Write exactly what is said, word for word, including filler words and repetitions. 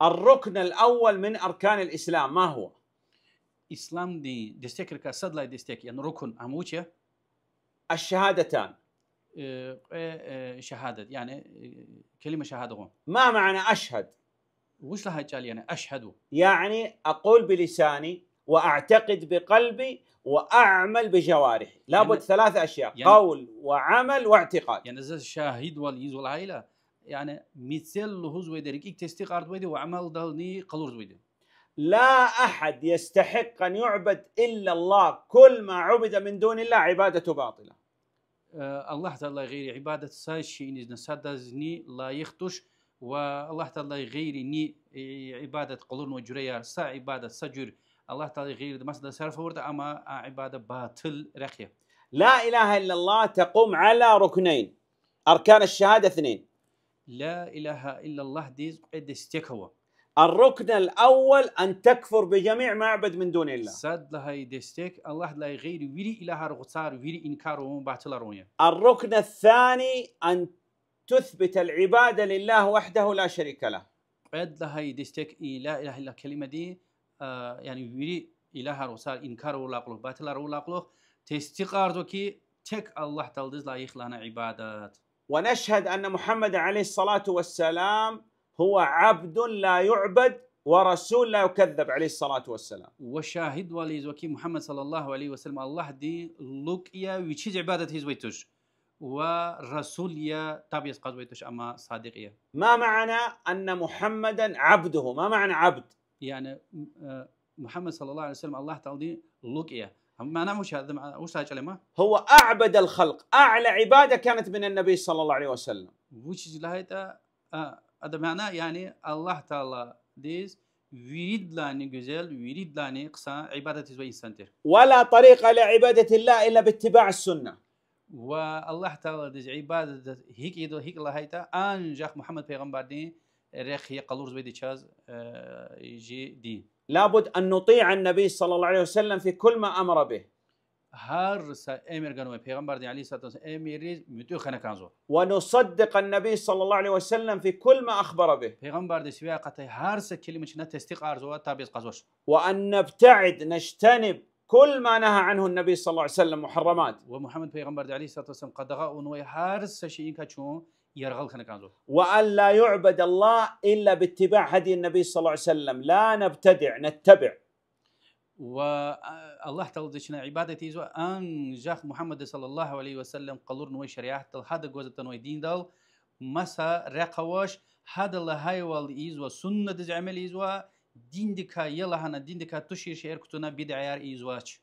الركن الأول من أركان الإسلام ما هو؟ Исламдин дестекрикай сад лагьай дестек, яни рукн, ам вуч я? الشهادتان. Э, кьве, э, шагьадат, яни, э, келима шагьада гъун. ما معنى أشهد؟ Вуч лагьай чӀал я ашгьаду? يعني أقول بلساني وأعتقد بقلبي وأعمل بجوارحي. لابد ثلاث أشياء، قول وعمل واعتقاد. Яни заз шагьидвал ийизва лагьайла, яни мецел лугьузвайди, рикӀик тестикьарзавайди ва амалдални къалурзавайди. لا أحد يستحق أن يعبد إلا الله، كل ما عبد من دون الله عبادة باطلة. Э, Аллагь Тааладилай гъейри ибадат са шейинизни, садазни лайих туш, ва Аллагь Тааладилай гъейри ни, э, ибадат къалурнавай жуьреяр, са ибадат, са жуьре Аллагь Тааладилай гъейри масадаз сарф авуртӀа, ам а ибадат батил, рехъ я. لا إله إلا الله تقوم على ركنين، أركان الشهادة اثنين. Ла илагьа иллаллагьдиз кьве дестек ава. الركن الأول أن تكفر بجميع ما يعبد من دون الله. Сад лагьай дестек Аллагьдилай гъейри вири илагьар, гъуцар, вири инкар авун, батилар авун я. الركن الثاني أن تثبت العبادة لله وحده لا شريك له. Кьвед лагьай дестек и ла илагьа иллаллагь келимади, а, яни вири илагьар, гъуцар инкар авурдалай кьулухъ, батилар авурдалай кьулухъ, тестикьарзава хьи, тек Аллагь Тааладиз лайих лагьана ибадат. ونشهد أن محمدا عليه الصلاة والسلام هو عبد لا يعبد ورسول لا يكذب عليه الصلاة والسلام. Ва шагьидвал ийизва хьи, Мугьаммад صلى الله عليه وسلم Аллагьдин лукӀ я, вичиз ибадат ийизвай туш, ва расул я, таб яз кьазвай туш, амма садикь я. ما معنى أن محمدا عبده؟ ما معنى عبد؟ Яни, м, э, Мугьаммад صلى الله عليه وسلم Аллагь Тааладин лукӀ я. Гьам мана вуч я, адам, а, вуч лагьай чӀал я ам? هو أعبد الخلق، أعلى عبادة كانت من النبي صلى الله عليه وسلم. Вучиз лагьайтӀа, а, адан мана, яни Аллагь Тааладиз виридалайни гуьзел, виридалайни хъсан ибадат ийизвай инсан тир. ولا طريق لعبادة الله إلا باتباع السنة. Ва Аллагь Тааладиз ибадат гьикӀ ийидал, гьикӀ лагьайтӀа, анжах Мугьаммад пайгъамбардин рехъ я къалурзавайди чаз, э, жи дин. لابد أن نطيع النبي صلى الله عليه وسلم في كل ما أمر به. Гьар са эмир ганвай пайгъамбардин عليه الصلاة والسلام эмирриз муьтӀуьгъ хьана кӀанзава. ونصدق النبي صلى الله عليه وسلم في كل ما أخبر به. Пайгъамбарди сивяй акъатай гьар са келима чна тестикьарзава, таб яз кьазвач. وأن نبتعد، نجتنب كل ما نهى عنه النبي صلى الله عليه وسلم، محرمات. Ва Мугьаммад пайгъамбарди عليه الصلاة والسلام къадагъа авунвай гьар са шейиникай чун яргъал хьана кӀанзава. وأن لا يعبد الله إلا باتباع هدي النبي صلى الله عليه وسلم، لا نبتدع، نتبع. Ва, а, Аллагь Тааладиз чна ибадат ийизва анжах Мугьаммад صلى الله عليه وسلم къалурнавай шариатдал, гьада гваз атанвай диндал маса рехъ авач, гьада лагьайвал ийизва, суннадиз амал ийизва, диндикай я лагьана, диндикай тушир шейэр кутуна, бидаяр ийизвач.